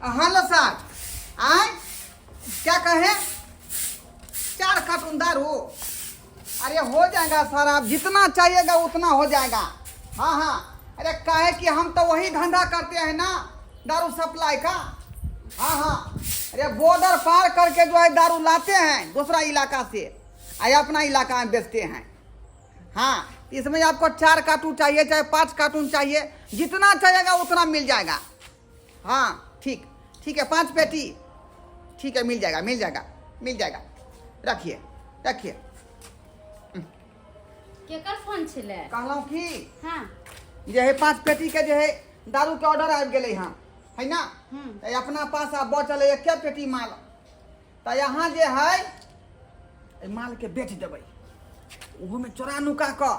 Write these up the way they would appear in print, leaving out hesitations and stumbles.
Hello sir, आय क्या कहे? 4 कार्टून दारू? अरे हो जाएगा सर, आप जितना चाहिएगा उतना हो जाएगा। हाँ हाँ, अरे काहे कि हम तो वही धंधा करते हैं ना, दारू सप्लाई का। हाँ हाँ, अरे बॉर्डर पार करके जो है दारू लाते हैं दूसरा इलाका से, आए अपना इलाका में बेचते हैं। हाँ, इसमें आपको 4 कार्टून चाहिए चाहे 5 कार्टून चाहिए, जितना चाहिएगा उतना मिल जाएगा। हाँ ठीक ठीक है, 5 पेटी ठीक है, मिल जाएगा मिल जाएगा मिल जाएगा। रखिए रखिए। केकर फोन छलै? कहलहुँ की जे है 5 पेटी के जे है दारू के ऑर्डर आबि गेलै हँ, है ना? तऽ अपना पास आब बचल है 1 पेटी माल, तऽ यहाँ जे है एहि मालके बेच देबै, ओहोमे चोरा नुका कऽ,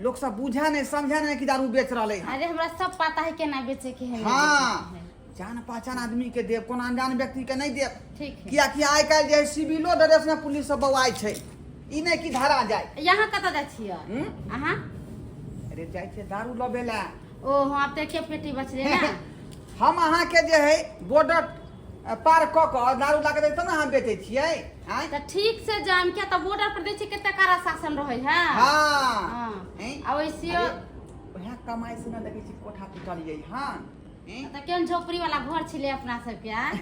लोक सब बुझे नहि समझे नहि कि दारू बेच रहलै हँ। अरे हमरा सब पता है केना बेचे के है। हाँ, जान पहचान आदमी के देब, कोनो अनजान व्यक्ति के नहि देब। ठीक है। कियाकि आइ काल्हि जे है सिविलो ड्रेस में पुलिस सब बौआइ छै, ई नहि कि धरा जाय। यहाँ कतऽ जाइ छियै? हम्म? अहाँ? अरे जाइ छियै दारू लबे लए। ओ हँ, आब तऽ एके पेटी बचलै ने। हम अहाँके जे है बॉर्डर पार कऽ कऽ दारू ला कऽ दै तब ने अहाँ बेचै छियै आँय? तऽ ठीक से जाम, किया तऽ बॉर्डर पर दै छै कते कड़ा शासन रहै है। हाँ। हाँ। हैं? आ वैसे अरे, वएह कमाइ से ने देखै छी कोठा टूटलियै हँ, हैं? तऽ केहन झोपड़ी वाला घर छलै अपना सबके आँय?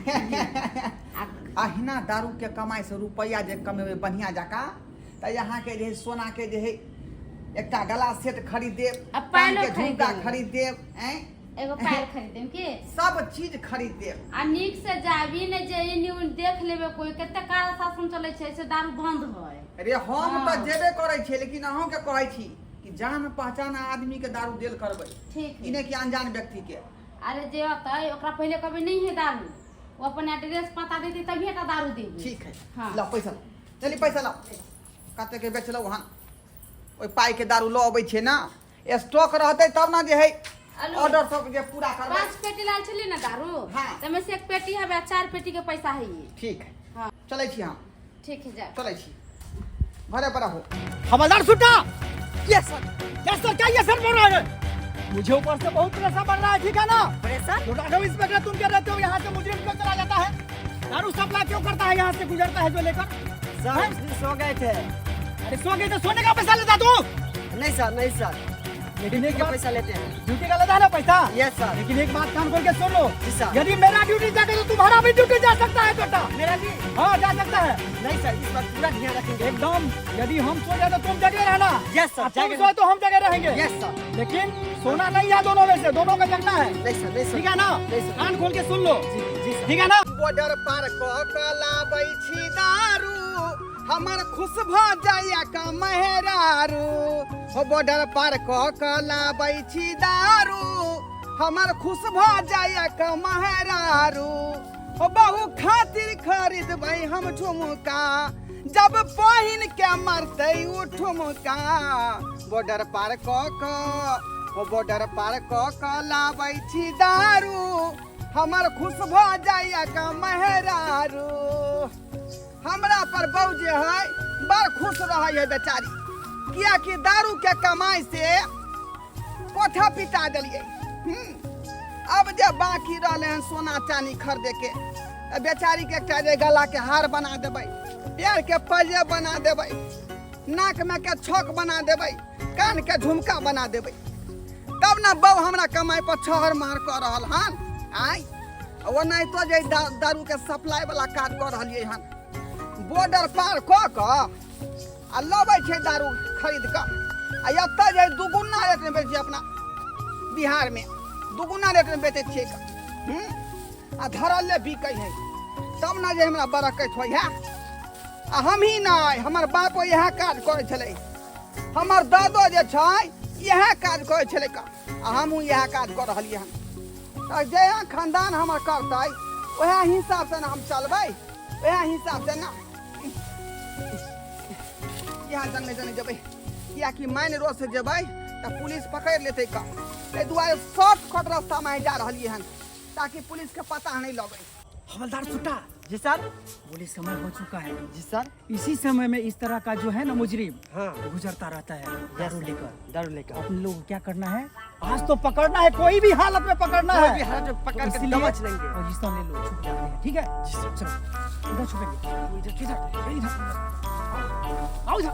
आ अहिना दारू के कमाइ से रुपैआ जे कमेबै बढ़िआँ जकाँ, तऽ अहाँके जे है सोना के जे है एकटा गला सेट खरीद देब, आ पायलो कान के खरीद झुमका देब। खरीद देब, हैं? एगो पायल खरीद के सब चीज खरीद देब। आ नीक से जाबी ने जे एनी ओनी देख लेबे कोई, कते काला शासन चलै छै से दारू बंद होय। अरे हम हाँ। तऽ जेबे करै छियै, लेकिन अहूँके कहै छी कि जान पहचान आदमी के दारू देल करबै। ठीक ई है। नहि कि अनजान व्यक्ति के। अरे जे अतै ओकरा पहिले कहबै नहीं है दारू, वो अपन एड्रेस पता देतै तभिए टा दारू देबै। ठीक है। हाँ। लाओ पैसा लाओ, चली पैसा लाओ। कते के बेचलहुँ हन? ओहि पाई के दारू लऽ अबै छियै ना, स्टॉक रहतै तब ने जे है आलू। ऑर्डर सब जे पूरा करबै। 5 पेटी लाल छली ना दारू? हाँ। तमे से 1 पेटी हवे, 4 पेटी के पैसा है ये। ठीक है। हाँ। चलै छी हम। ठीक है, जा। चलै छी, घरे पर रहो। हवलदार सुट्टा। Yes sir. यस सर, क्या ये सर बोल रहा है? मुझे ऊपर से बहुत प्रेशर बढ़ रहा है, ठीक है ना? प्रेशर? तो राघव इंस्पेक्टर तुम क्या रहते हो, यहाँ से मुजरिम क्यों चला जाता है? दारू सप्लाई क्यों करता है, यहाँ से गुजरता है जो लेकर? सर हैं? उस दिन सो गए थे। अरे सो गए तो सोने का पैसा लेता तू? नहीं सर, नहीं सर, लेकिन एक ड्यूटी का बात पैसा लेते हैं। ड्यूटी का लेता है ना पैसा? Yes sir. लेकिन एक बात कान खोल के सुन लो। जी सर। यदि मेरा ड्यूटी जाके तो तुम्हारा भी ड्यूटी जा सकता है बेटा। मेरा भी? हाँ जा सकता है। नहीं सर, इस बार पूरा ध्यान रखेंगे। एकदम, यदि हम सो जाए तो तुम जगे रहना। यस सर, और तुम जगे सोए तो हम जगे रहेंगे। Yes sir. लेकिन सोना नहीं है दोनों में से, दोनों का जगना है। नहीं सर, नहीं सर। ठीक है ना? नहीं सर। कान खोल के सुन लो। जी, जी सर। ठीक है ना? बॉर्डर पार कऽ कऽ लाबै छी दारू, हमर खुश भऽ जाइया का मेहरारू। हो बॉर्डर पार कऽ कऽ लाबै छी दारू, हमर खुश भऽ जाइया का मेहरारू। हो बहु खातिर खरीदबै हम झुमका, जब पहिन के मरतै उ ठुमका। बॉर्डर पार कऽ कऽ, हो बॉर्डर पार कऽ कऽ लाबै छी दारू, हमर खुश भऽ जाइया का मेहरारू। हमरा पर बहू जे है बड़ खुश रहै है बेचारी, कियाकि दारू के कमाई से कोठा पिटा देलियै। अब जे बाकी रहलै हन सोना चानी खरीदे के, तऽ बेचारी के एकटा जे गला के हार बना देबै, पैर के पैजे बना देबै, नाक में के छक बना देबै, कान के झुमका बना देबै, तब ने बहू हमरा कमाई पर छहर महर कऽ रहल हन। आँय ओनाहितो जे दारू के सप्लाई वाला काज कऽ रहलियै हन, बॉर्डर पार कऽ कऽ आ लबै छै दारू खरीद कऽ, आ एतऽ जे दुगुना रेटमे बेचै छै, अपना बिहारमे दुगुना रेटमे बेचै छियै। आ धरले बिकै है, तब ने जे हमरा बरकत होइ है। आ हमही नहि, हमर बापो इएह काज करै छलै, हमर दादो जे छै इएह काज करै छलै, आ हमहूँ इएह काज कऽ रहलियै हन। तऽ जे खानदान हमर करतै वएह हिसाबसँ ने हम चलबै, वएह हिसाबसँ ने। इएह जंगले जंगले जेबै, किएकि मेन रोडसँ जेबै तऽ पुलिस पकड़ि लेतै कऽ, एहि दुआरे शॉर्टकट रास्तामे जा रहलियै हन, ताकि पुलिसके पता नहि लगै। हवलदार सुट्टा। जी सर। बोले समय हो चुका है। जी सर। इसी समय में इस तरह का जो है ना मुजरिम हाँ। गुजरता रहता है दारू लेकर। दारू लेकर। अपने लोग को क्या करना है, आज तो पकड़ना है, कोई भी हालत में पकड़ना कोई है। भी हालत में पकड़ तो के इसलिए दबोच लेंगे। पोजीशन ले लो, छुप जाते हैं, ठीक है? चलो इधर छुपेंगे, इधर इधर इधर आओ, इधर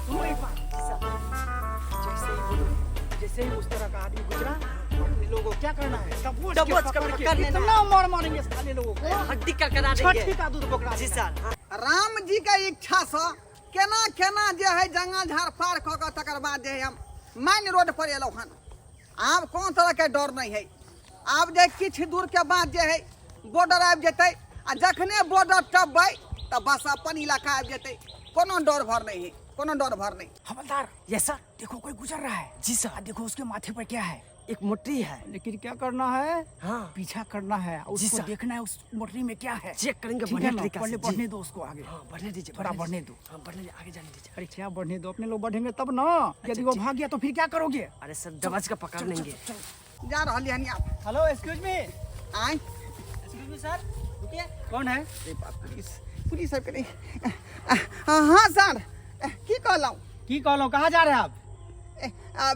सुनो एक बात, जैसे ही बोलो, जैसे ही उस तरह का आदमी गुजरा, अपने लोगों को क्या करना है, दबोच के दबोच के पकड़ के पकड़ लेना इतना मार मारेंगे साले लोगों को, हड्डी करकरा देंगे। छठी का दूध पकड़ा जी देना। सर। हाँ। राम जी के इच्छा से केना केना जे है जंगल झाड़ पार कऽ कऽ तकर बाद जे है हम मेन रोड पर एलहुँ हन। आब कोनो तरह के डर नहीं है। आब जे किछु दूर के बाद जे है बॉर्डर आबि जेतै, आ जखने बॉर्डर टपबै तऽ बस अपन इलाका आबि जेतै। कोनो डर भर नहीं है, कोनो डर भर नहीं। हवलदार। Yes sir. देखो कोई गुजर रहा है। जी सर। देखो उसके माथे पर क्या है, एक मोटरी है। लेकिन क्या करना है, हाँ। पीछा करना है, जी उसको सर। देखना है उस मोटरी में क्या है। चेक करेंगे ठीक है बढ़िया ना? तरीका से, पहले जी। बढ़ने दो उसको आगे। हाँ, बढ़ने दीजिए, थोड़ा बढ़ने दो। हाँ, बढ़ने दीजिए, आगे जाने दीजिए। अरे क्या बढ़ने दो, अपने लोग बढ़ेंगे तब ना। यदि वो ठीक। भाग गया तो फिर क्या करोगे? अरे सर दबच के पकड़ लेंगे। जा रहलियै हन आब। Hello excuse me. आँय। एक्सक्यूज मी सर, रुकिए। कौन है? अरे बाप, पुलिस पुलिस सबके नहीं। हाँ सर, की कहलहुँ? की कहलहुँ, कहाँ जा रहे हैं आप?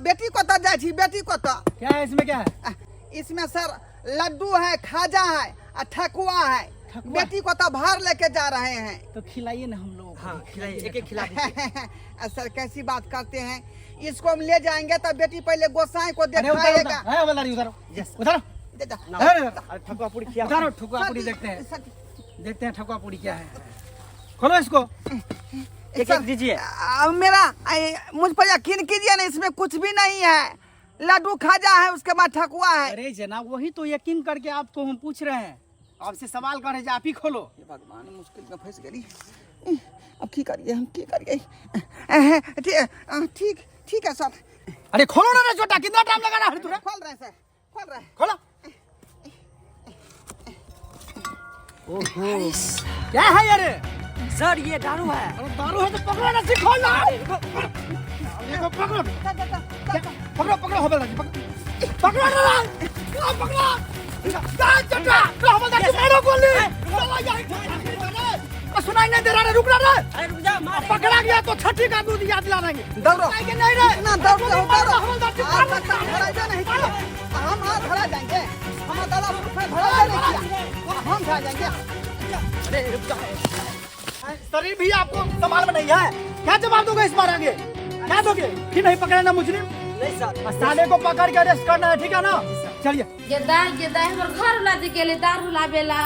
बेटी कतऽ जाइ छी, बेटी कतऽ? क्या है इसमें, क्या है? इसमें सर लड्डू है, खाजा है और ठकुआ है। ठकुआ? बेटी को तो भार लेके जा रहे हैं। तो खिलाइए ना हम लोग। हाँ खिलाइए, एक एक खिला दीजिए। सर कैसी बात करते हैं, इसको हम ले जाएंगे तो बेटी पहले गोसाई को अरे उतारो, दिखाएगा। उतारो। है, हवलदार, उतारो। यस। उतारो। दे जा। अरे, अरे ठकुआ पूरी खिया। उतारो, ठकुआ सर पूरी जी, देखते हैं। सर जी। देखते हैं ठकुआ पूरी क्या है। खोलो इसको। एक एक दीजिए। मेरा मुझ पर यकीन कीजिए ना, इसमें कुछ भी नहीं है। लड्डू खाजा है, उसके बाद ठकुआ है। अरे जनाब वही तो यकीन करके आपको हम पूछ रहे हैं, आपसे सवाल कर रहे हैं, आप ही खोलो। हे भगवान, मुश्किल में फंस गई। अब की करिए हम, की करिए? ठीक ठीक है सर। अरे खोलो ना रे छोटा, कितना टाइम लगा रहा है तुरा? खोल रहे हैं सर, खोल रहे हैं। खोलो। ओहो क्या है यार? सर ये दारू है। अरे दारू है तो पकड़ो ना, सीखो ना। देखो पकड़ो, पकड़ो पकड़ो हवलदार जी, पकड़ो ना, पकड़ो। चटा हवलदार जी, मारो गोली। साला यार, सुनाई नहीं दे रहा रे, रुक रहा रे। अरे रुक जा, मार। पकड़ा गया तो छठी का दूध याद दिला देंगे। दौड़ो। नहीं रे, इतना दौड़ते हो, दौड़ो। हवलदार जी, आज तक तो धरा जा नहीं किया। हम आज धरा जाएंगे, हम दादा रुपये धरा जा नहीं किया, हम धरा जाएंगे। अरे रुक जा। शरीर भी आपको संभाल में नहीं है, क्या जवाब दोगे इस बार आगे? क्या दोगे? फिर नहीं पकड़े ना मुजरिम? नहीं सर। साले को पकड़ के अरेस्ट करना है, ठीक है ना? चलिए। गेदाय गेदाय हमर घर वाला जे गेलै दारू लाबेला,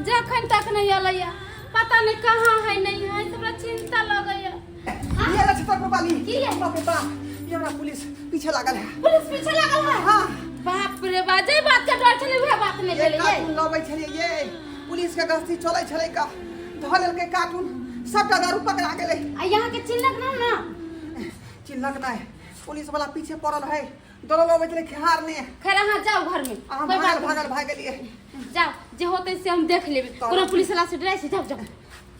जखन तक नहीं अलैया, पता नहीं कहाँ है नहीं है, हमरा चिंता लगैया। ये ला छतरपुर वाली। की है? बाप रे बाप, ये हमरा पुलिस पीछे लागल है। पुलिस पीछे लागल है? हाँ। बाप रे बाप, जे बात के डर छलै वएह बात नहीं ये भेलै। कार्टून लबै छलियै ये, पुलिस के गश्ती चलै छलै का धऽ लेलकै कार्टून, सबटा दारू पकड़ा गेलै। आ यहाँ के चिन्हलक ना ना? चिन्हलक नहि, पुलिस वाला पीछे पड़ल है, दौड़ल अबै छलै खेहारने। खैर अहाँ जाउ घर में, अहाँ कोई भागल बात भागल भागि गेलियै। जाउ, जे होतै से हम देख लेबै, कोनो पुलिस वाला से डराइ छै? जाउ जाउ।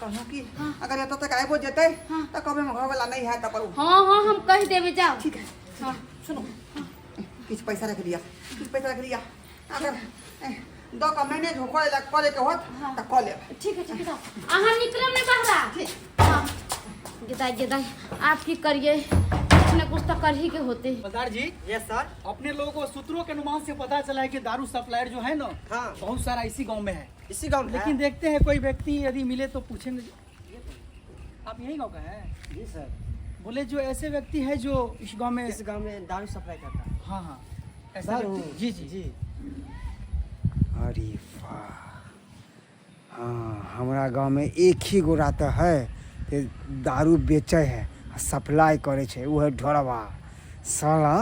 कहलहुँ कि अगर एतऽ तक आबिओ जेतै तऽ कहबै हम घरवला नहि है तऽ। हाँ हाँ हम कहि देबै, जाउ। ठीक है। हाँ। सुनू, किछु पैसा रख लिअ, किछु पैसा रख लिअ, अगर दऽ कऽ मैनेज हो करे करैके होत तऽ कऽ लेब। ठीक है ठीक है, जाउ। अहाँ निकलब नहि बाहरा। हाँ। गेदाय गेदाय, आप की करिए, कुछ न कुछ तो कर ही के होते। हवलदार जी। Yes sir. अपने लोगों को सूत्रों के अनुमान से पता चला है कि दारू सप्लायर जो है ना, हाँ। बहुत सारा इसी गांव में है। इसी गांव में, लेकिन देखते हैं कोई व्यक्ति यदि मिले तो पूछेंगे। आप यही गांव का है? जी सर। बोले जो ऐसे व्यक्ति है जो इस गांव में इस गांव में दारू सप्लाई करता है। हाँ हाँ, ऐसा दारू? व्यक्ति। जी जी जी। अरे वाह, हाँ हमरा गाँवमे एक ही गोरा तऽ है जे दारू बेचै है आ सप्लाई करै छै, ओ है ढोरबा। साला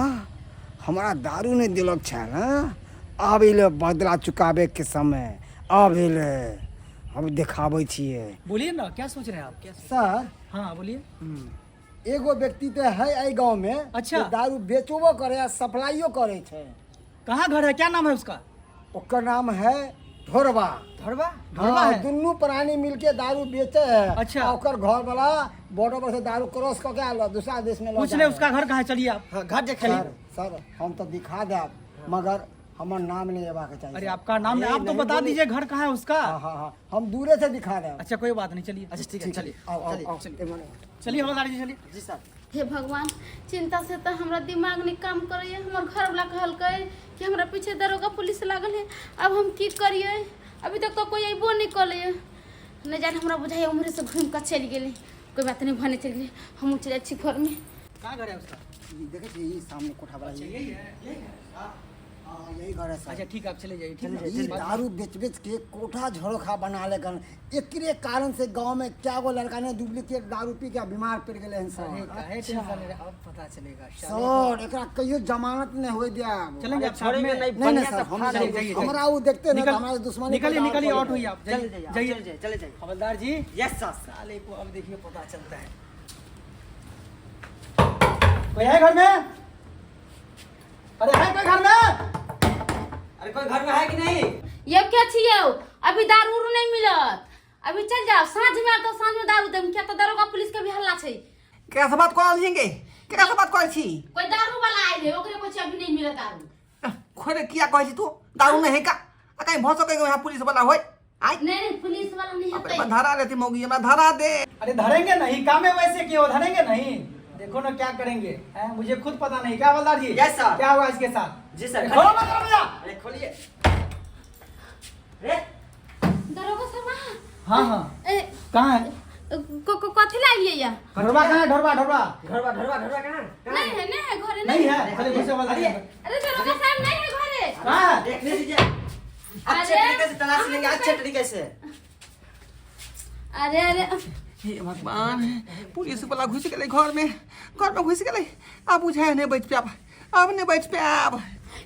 हमरा दारू नहि देलक छल। हँ, आब एलै बदला चुकाबैके समय, आब एलै, हम देखाबै छियै। बोलिए ना, क्या सोच रहे हैं आप? क्या सोच... सर। हाँ बोलिए। एगो व्यक्ति तऽ है एहि गाँव में। अच्छा। जे दारू बेचबो करे आ सप्लाइयो करे छै। कहाँ घर है, क्या नाम है उसका? ओकर नाम है ढोरबा। ढोरबा? ढोरबा हाँ, है। दुनू प्राणी मिलके दारू बेचे है। अच्छा। आ ओकर घर वाला बॉर्डर पर से दारू क्रॉस कऽ के आयल दूसरा देश में लऽ कुछ जाए नहीं है। उसका घर कहाँ है? चलिए आप। हाँ, घर देख चलिए। सर सर, हम तो दिखा देब मगर हमर नाम नहीं अयबाक चाही। अरे सर। आपका नाम अरे आप तो नहीं बता बोली। दीजिए घर कहाँ है उसका। हाँ हाँ हाँ, हम दूरे से दिखा देब। अच्छा कोई बात नहीं, चलिए। अच्छा ठीक है, चलिए। आओ आओ चलिए, आओ, चलिए। एमहर। चलिए हवलदार जी, चलिए। जी सर। हे भगवान, चिंता से तऽ हमरा दिमाग नहि काम करैए। हमर घरवला कहलकै कि हमरा पीछे दरोगा पुलिस लागल है, अब हम की करियै? अभी तक तऽ कोइ अयबो नहि कयलैए। नहि जाने हमरा बुझाइए उम्हरेसँ घुमि कऽ चलि गेलै। कोइ बात नहि, भने चलि गेलै, हमहूँ चलि जाइ छी घरमे। कहाँ घर है उसका? ई देखै छियै, ई सामने कोठा वाला। अच्छा, यही है, यही है। हाँ, यही घर है सर। अच्छा ठीक है, आप चले जाइए। ठीक है। ई दारू बेच बेच के कोठा झरोखा बना लेकन, एकरे कारण से गांव में क्या गो लड़का ने डुप्लीकेट दारू पी के बीमार पड़ गेले हन अरे सर। काहे टेंशन ले रहे, अब पता चलेगा। सर, एकरा कहियो जमानत नहीं होय दिया। चलेंगे आप साथ में? छोड़ेंगे नहीं। नहीं नहीं बढ़िया सर, से हम फाड़ चलिए, जाइए, हमरा वो देखते ना निकल- हमारा दुश्मनी निकलिए पैदा निकलिए, और आउट हुई आप। चले जाइए जाइए, जाइए। चले जाइए, चले जाइए। हवलदार जी। Yes sir. साले को अब देखिए पता चलता है। कोई है घर में? अरे है कोई घर में? अरे कोई घर में है कि नहीं? यौ के छी यौ? अभी दारू उरू नहि मिलत, अभी चल जाओ, साँझ में आब तऽ साँझ में दारू देम, किया तऽ दरोगा पुलिस के भी हल्ला छै। केकरा से बात करल छियै? केकरा से बात करै छी? कोई दारू वाला आयल है, ओकरे कहै छै अभी नहीं मिलत दारू। खोरे किया कहै छी तू दारू नहीं है का? आ कहीं भऽ सकै यहाँ पुलिस वाला होय। आइ नहीं नहीं, पुलिस वाला नहीं अपने हेतै। धरा लेती मौगी, हमरा धरा दे। अरे धरेंगे नहीं, काम है वैसे क्यों धरेंगे नहीं, देखो ना क्या करेंगे हैं, मुझे खुद पता नहीं। क्या हवलदार जी? Yes, sir. क्या हुआ इसके साथ? जी सर। खोलो मत दरवाजा। अरे खोलिए। अरे दरोगा साहब अहाँ? हाँ हाँ। ए, कहाँ है? कथी ला एलियै या? ढोरबा कहाँ है? ढोरबा ढोरबा घरवा घरवा घरवा कहाँ? नहीं है, नहीं है घरे। नहीं है? चलिए घुसो हवलदार जी। अरे दरोगा साहब, नहीं है घरे। कहाँ है? देखने दीजिए, अच्छे अरे, तरीके से तलाश लेंगे, अच्छे तरीके से। अरे अरे हे भगवान, पुलिस वाला घुसि गेलै घर में, घर में घुसि गेलै। आब बुझाइ नहि बचि पायब, आब नहि बचि पायब।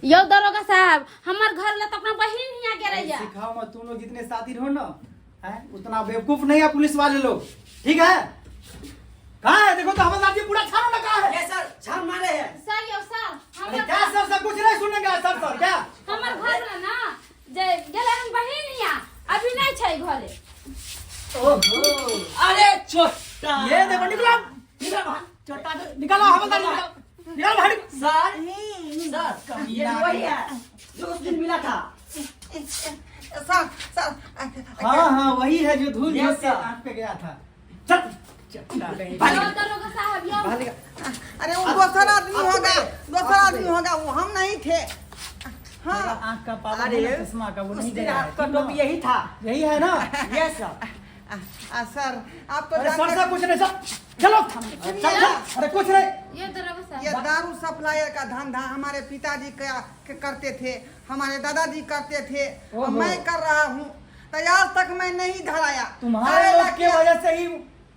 यौ दरोगा साहब, हमर घर ला तऽ अपना बहिन हियाँ गेलैया। सिखाओ मत, तुम लोग जितने सातिर हो ना हैं, उतना बेवकूफ नहीं है पुलिस वाले लोग, ठीक है? कहाँ है? देखो तो हवलदार जी, पूरा छानो ना, कहाँ है? यस सर, छान मारे हैं। सर यौ सर, अरे हमर क्या सर सर कुछ नहीं सुनेगा सर सर क्या? हमर घर ला ना जे गेलै हम बहिन हियाँ, अभी नहीं छै घरे। ओहो, अरे छोटा ये देखो, निकलो निकलो बाहर, छोटा निकालो हवलदार जी, निकालो निकालो बाहर। सर सर, ये वही है जो उस दिन मिला था। Sir sir. हाँ हाँ, वही है जो धूल Yes, झोंक के sir. आँख पे गया था। चल चट्टा कहीं। यौ दरोगा साहब यौ। अरे वो दोसर आदमी होगा, दोसर आदमी होगा वो, हम नहीं थे। हाँ। मेरा आँख का पावर अरे है ना, चश्मा का वो उस नहीं दिन गया है, आपका ठीक ना? टोपी यही था। यही है ना? Yes sir. आ, सर आप तो अरे सर जानते- सर कुछ नहीं सर, चलो चल चल, अरे कुछ नहीं। यौ दरोगा साहब, ये दारू सप्लायर का धंधा हमारे पिताजी का के करते थे, हमारे दादाजी करते थे, और ओहो। मैं कर रहा हूँ, तो आज तक मैं नहीं धराया। तुम्हारे अरे लोग के लड़कियां- वजह से ही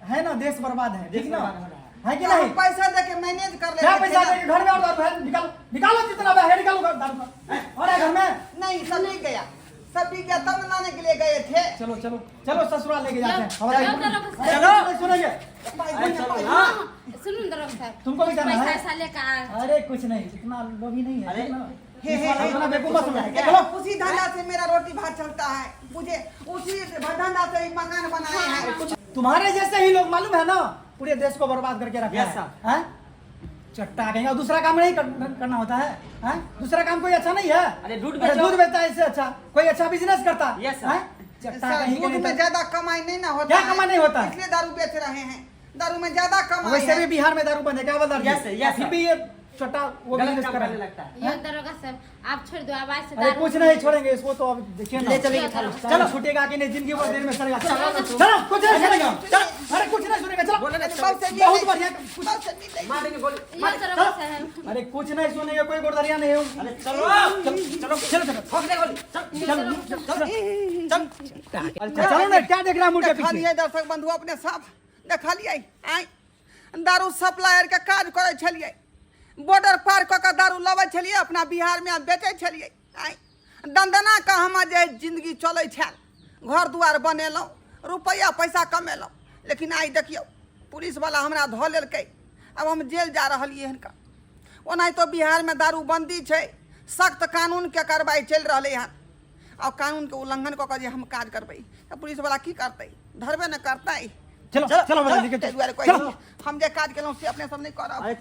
है ना देश बर्बाद है, ठीक ना? है कि तो हम नहीं? पैसा दे के मैनेज कर लेते क्या थे पैसा ना। देके घर में और दारू है? निकालो निकालो जितना है निकालो घर दारू का हैं? और है घर में? नहीं, सब बिक गया, सब बिक गया, तब लाने के लिए गए थे। चलो चलो चलो, ससुराल लेके जाते हैं। चलो, हमारा- दरोगा अरे साहब। कुछ नहीं सुनेंगे। पाई चलो, पाई। हाँ। सुनू न दरोगा साहब, तुमको भी जाना पैसा है? ऐसा लेकर आ। अरे कुछ नहीं, इतना लोभी नहीं है, अरे, ठीक ना? हे, हे, हे। इतना बेवकूफ मत समझो। चलो। उसी धंधा से मेरा रोटी भात चलता है, मुझे उसी धंधा से ही मकान बनाए हैं। तुम्हारे जैसे ही लोग मालूम है ना पूरे देश को बर्बाद करके रखा Yes, है। sir. हैं? चट्टा कहेंगे और दूसरा काम नहीं करना होता है, हैं? दूसरा काम कोई अच्छा नहीं है। अरे दूध अरे बेचो। दूध बेचता है इससे अच्छा कोई अच्छा बिजनेस करता। Yes, sir. हैं? चट्टा सर, कहीं दूध के में नहीं। ज्यादा कमाई नहीं ना होता क्या है। कमाई नहीं होता है? इसलिए दारू बेच रहे हैं, दारू में ज्यादा कमाई वैसे है। भी बिहार में दारू बंद है, क्या बोल रहे Yes, sir, yes, फिर sir. भी ये चट्टा वो गलत बिजनेस काम कर रहा करने है। लगता है। यौ दरोगा साहब, आप छोड़ दो, आवाज से अरे दारू कुछ नहीं छोड़ेंगे इसको, तो अब देखिए ना। ले चलेंगे थाने। चलो छूटेगा कि नहीं जिंदगी भर देर में सड़ेगा। चलो चलो कुछ नहीं सुनेगा, चलो। अरे कुछ नहीं सुनेगा, चलो। बोले ना, बहुत से बहुत बढ़िया। कुछ- बहुत से मिल मार देंगे गोली। यौ दरोगा साहब। अरे कुछ नहीं सुनेगा, कोई गोरदरिया नहीं है। अरे चलो चलो चलो चलो चलो ठोक दे गोली। चल चलो चलो चल। अरे चलो ना, क्या देख रहा है मुड़ के पीछे? देखलियै दर्शक बंधु, अपने साफ देखलियै। आइ दारू सप्लायर के काज करै छलियै, बॉर्डर पार कऽ के दारू लबै छलियै, अपना बिहारमे आ बेचै छलियै। आइ दंदना के हमर जे जिंदगी चलै छल, घर दुआर बनेलहुँ, रुपैआ पैसा कमेलहुँ, लेकिन आइ देखियौ पुलिसवला हमरा धऽ लेलकै, आब हम जेल जा रहलियै हन। ओनाहितो बिहारमे दारूबन्दी छै, सख्त कानूनके कार्रवाई चलि रहलै हन। आ कानूनके उल्लंघन कऽ कऽ जे हम काज करबै तऽ पुलिसवला की करतै, धरबे ने करतै। चलो चलो हवलदार जी, ताहि दुआरे कहै चलो। छी, हम जे काज केलहुँ से अपने सब नहि करब। अरे।